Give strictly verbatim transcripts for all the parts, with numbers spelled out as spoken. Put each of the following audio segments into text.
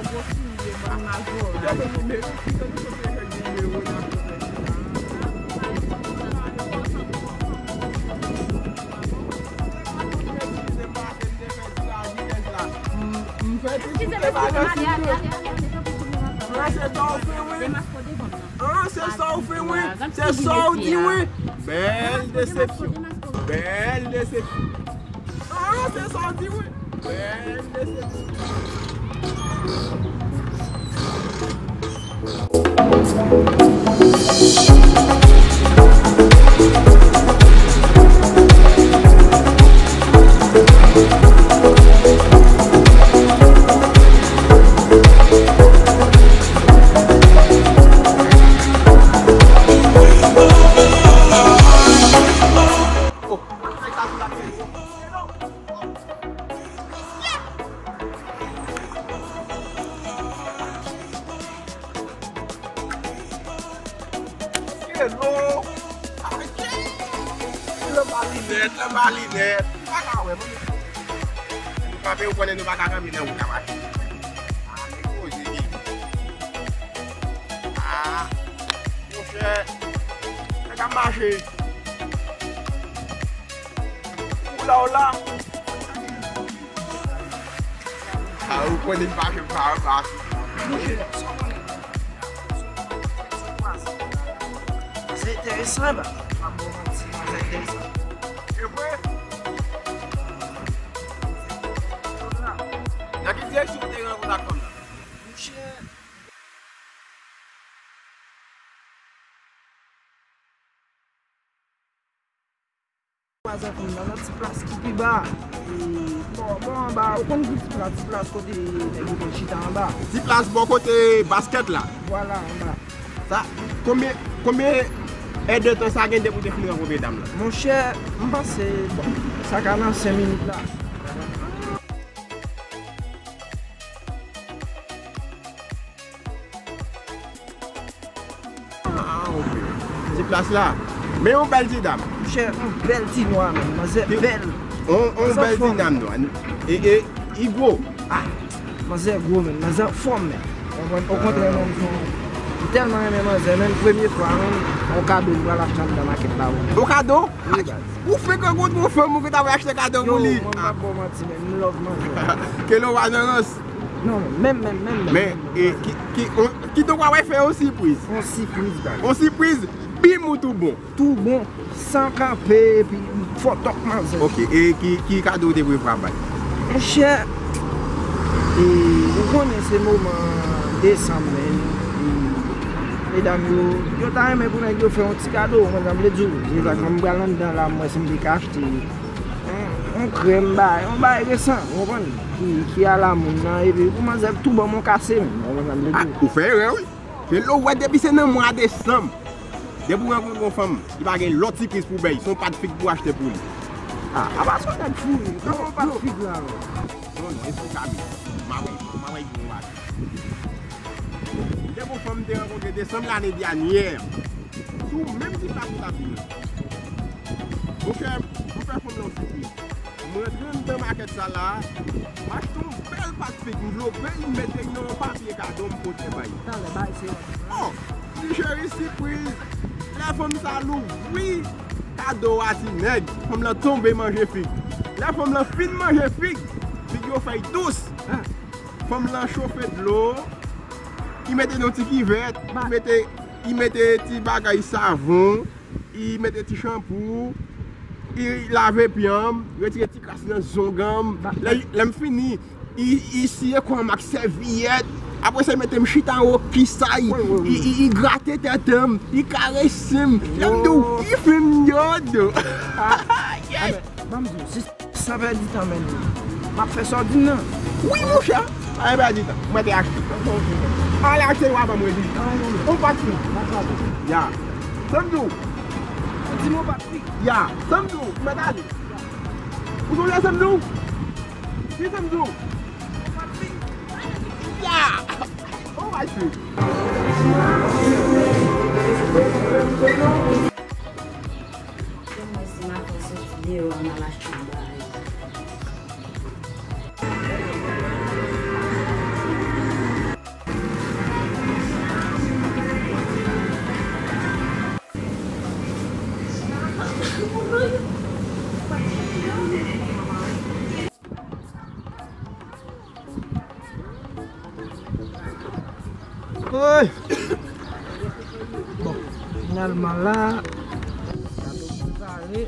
Yon gwo simye, bann majò. Kite nou nimewo, kite nou kote nimewo nan. M fè ti koute bagay sou yo. An, se sa w fè, wi. An, se sa w fè, wi. Se sa w di, wi. Bèl desepsyon. Bèl desepsyon. An, se sa w di, wi. Bèl desepsyon. Hello. Hello, Paris. Nèt, anba linèt. Ou pa ka wè, mwen. Frape, ou konnen nou pa ka kanpe nan wout la mache. Ah, men koze ki. Ah, monchè. Nèg ap mache. Ou la, ou la. Ah, ou konnen m pa jwe pa, pa. Se enteresan, ba. M ap ba w manti, se enteresan. E vre? Nan ki direksyon w te rankontre ak fanm nan? Monchè. Vwazen fanm nan, nan ti plas ki pi ba. E, bò, bò anba, ou konn ki ti plas, ti plas kote nèg yo konn chita anba. Ti plas bò kote baskèt la. Vwala, anba. Sa, konbyen, konbyen èdtan sa gen depi w te fin rankontre dam lan? Monchè, m panse, bon, sa ka nan senk minit la. Ah, ok. Ti plas la. Men yon bèl ti dam. Monchè, yon bèl ti nwa, menm. Manzè bèl. Yon, yon bèl ti dam nwa. E, e, li gwo. Ah, manzè gwo, menm. Manzè anfòm, menm. Ou konprann? Okontrè, menm, m tèlman renmen manzè, menm premye fwa, menm, yon kado m pral achte anndan makèt la, wi. Yon kado? Wi, baz. Ou fenk rankontre yon fanm, ou gentan pral achte kado pou li. Yo, mwen, m p ap ba w manti, menm. M love manzè. Kelo pa nan rans. Non, menm, menm, menm, menm. Men, e, ki, ki, on, ki ton kwa wè fè yon sipriz? Yon sipriz, baz. Yon sipriz, bim ou tou bon. Tou bon, san kanpe, epi fò tòp manzè. Ok, e ki, ki kado w te prevwa bay? Monchè, e, ou konnen se moman desanm, men, e, medam yo, yo ta renmen pou nèg yo fè yon ti kado, ou konn sa m vle di w. Se sa, kòm m pral anndan la, m wè si m te ka achte yon, yon krèm, bay, yon bay resan, ou konprann? Ki, ki ala moun nan, epi pou manzè tou ban m yon kase menm, ou konn sa m vle di w. Ah, ou fè erè, wi. Se lè w wè depi se nan mwa desanm. Depi w rankontre yon fanm, li pa gen lòt sipriz pou bay, se yon pat fig pou achte pou li. Ah, apa se yon nèg fou, wi. Kòman yon pat fig la, menm? Non, non, e fou sa, wi. M a wè, m a wè yon bagay. Depi yon fanm m te rankontre desanm lane dènyè. Sou menm ti plas ou t ap di mwen. Monchè, m fè fanm lan yon sipriz. M rantre anndan makèt sa la, m achte yon bèl pat fig, m vlope l, m mete l nan yon papye kado, m pote bay. Talè bay se yon. Oh, ti cheri sipriz. Lè fanm sa louvri kado a ti nèg, fanm lan tonbe manje fig. Lè fanm lan fin manje fig, fig yo fè l dous. Fanm lan chofe dlo, li mete nan ti kivèt, li mete, li mete ti bagay savon. Li mete ti chanpou, li lave pyan m, retire ti kras nan zong an m. Lè, lè m fini, li, li siye kò m ak sèviyèt. Apre sa, li mete m chita anwo kisay. Li, li, li grate tèt an m, li karese m. Lè m di w, li fè m nyodo. Yes! Ban m di w, si San pèdi tan, men m ap fè sa w di m nan. Wi, monchè. Pa gen pèdi tan. Mwen te achte. Al achte, w a ban mwen di. On pat fri. Ya. San m di w. Di m on pat fri. Ya. San m di w. Mwen t ale. Ou sonje san m di w? Ki san m di w? On pat fri. Ya. On pat fri. Fè m wè si m a fè soti deyò a, m al achte yon bagay. Oy! Bon, finalman la, gade, m pare.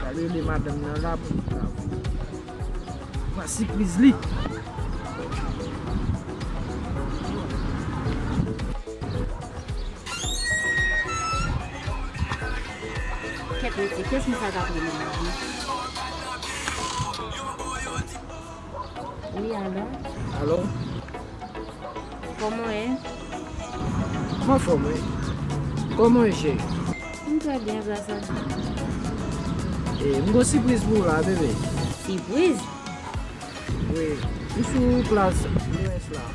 Gade, rele madanm nan la pou, pou sipriz li. Kèt mesye, kiyès moun sa k ap rele la? Wi, alo? Alo? Kòman w ye? M anfòm, wi. Kòman w ye, cheri? M trè byen, gras a Dye. E, m gon sipriz pou w la, bebe. Sipriz? Wi, m sou plas lwès la.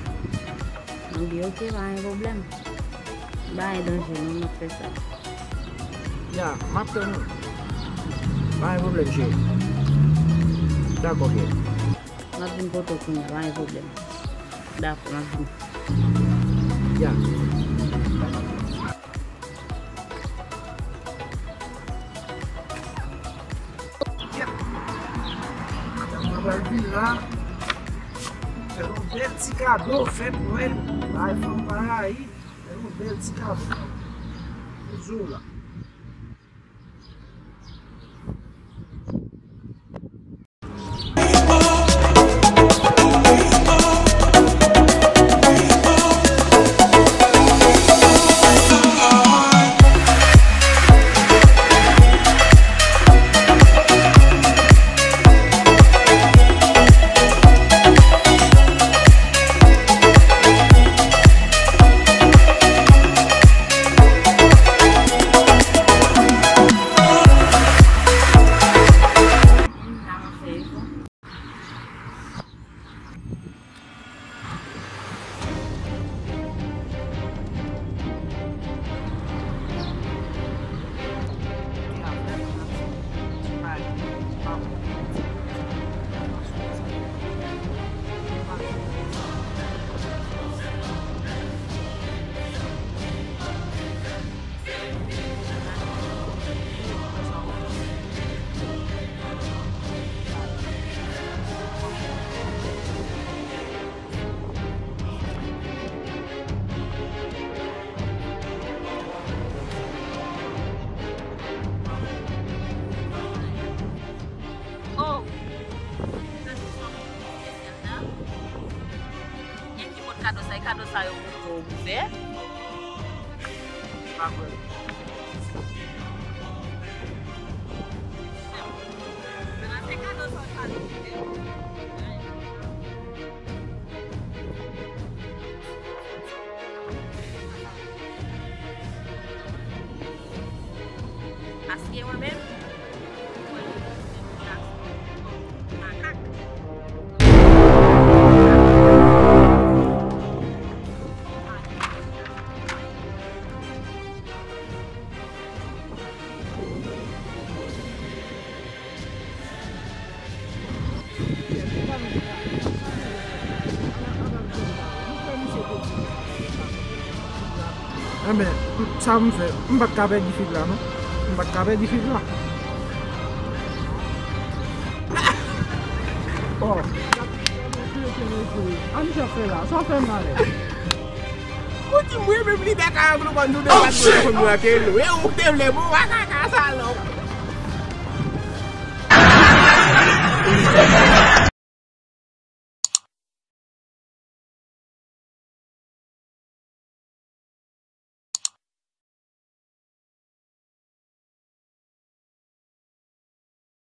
Anben, oke, pa gen pwoblèm. Bay danje, non, m ap fè sa. Ya, m ap tann ou. Pa gen pwoblèm, cheri. Dakò, byen. M ap vin poto kounye a, pa gen pwoblèm. Dakò, m ap vin. Ya. Kèt. Madanm mwen pral vin la. Fè yon bèl ti kado fèt Nwèl. Bay fanm pa rayi. Fè yon bèl ti kado. Jou la. Oh! E ki mòd kado sa? E kado sa yo pou ouvè? Pa vre. Mwen se kado sa w pale. Paske mwen menm, mwen se yon gason makak. Enben, sa m fè, m pa t ka pèdi fi la, non. M pa t ka pèdi fi la. Oh. An jan fè la, sa fè malè. Ou di mwen menm li bèk a anglo bann nou de bat mwen konn mwen ke lou. E ou te vle bon wakaka salòp.